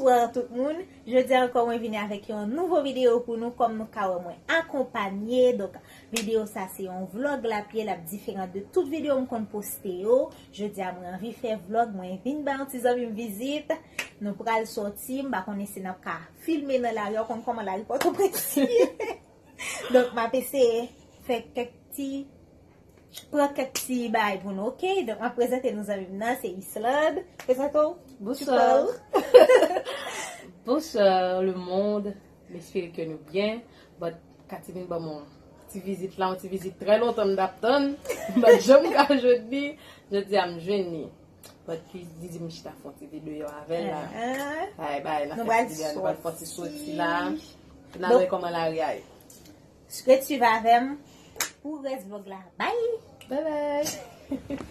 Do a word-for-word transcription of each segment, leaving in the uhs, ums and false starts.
Bonswa tout moun. Jodi a ankò mwen vini avèk yon nouvo videyo pou nou. Kòm nou ka wè, mwen akonpanye. Donk videyo sa se yon vlog l ap ye, l ap diferan de tout videyo m konn poste yo. Jodi a mwen anvi fè vlog, mwen vin bay yon ti zanmi m vizit. Nou pral sòti, m pa konnen si n ap ka filme nan lari a, ou konn kòman lari Pòtoprens ye. Donk m ap eseye fè kèk ti pran kèk ti bagay pou nou, oke? Donk, m ap prezante nou zanmi m nan, se Islande. Prezante w. Bonsoir. Bonsoir le monde. M espere ke nou byen. But, Katy vin ban m yon ti vizit la, yon ti vizit trè lontan m t ap tann. But, jan m ka jodi, jodi a m jwenn li. But, li di m chita fè yon ti videyo avè l la. Bay, bay, n ap fè ti videyo, nou pral fè yon ti soti la. Pou n al wè kòman lari a ye. Ret swiv avè m pou rès vlog la. Bye! Bye bye!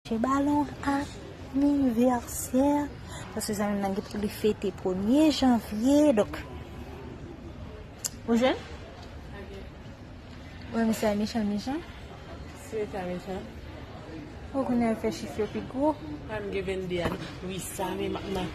Match balon anivèsè. Paske zanmi m nan gen pou li fete premye janvye, donk. Ou jwenn? Wè, misye a mechan, mechan. Si misye a mechan. Ou konnen l fè chif yo pi gwo. A, m gen vennde a. Wi, sa menm ap nan.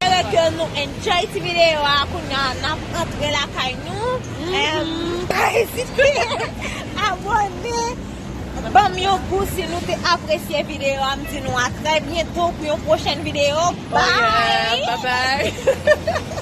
Espere ke nou enjoy ti videyo a. Kounye a, n ap antre lakay nou. Em, pa ezite abòne. Ban m yon gou si nou te apresye videyo a. M di nou a trè byento pou yon pwochèn videyo. Bye! Bye bye!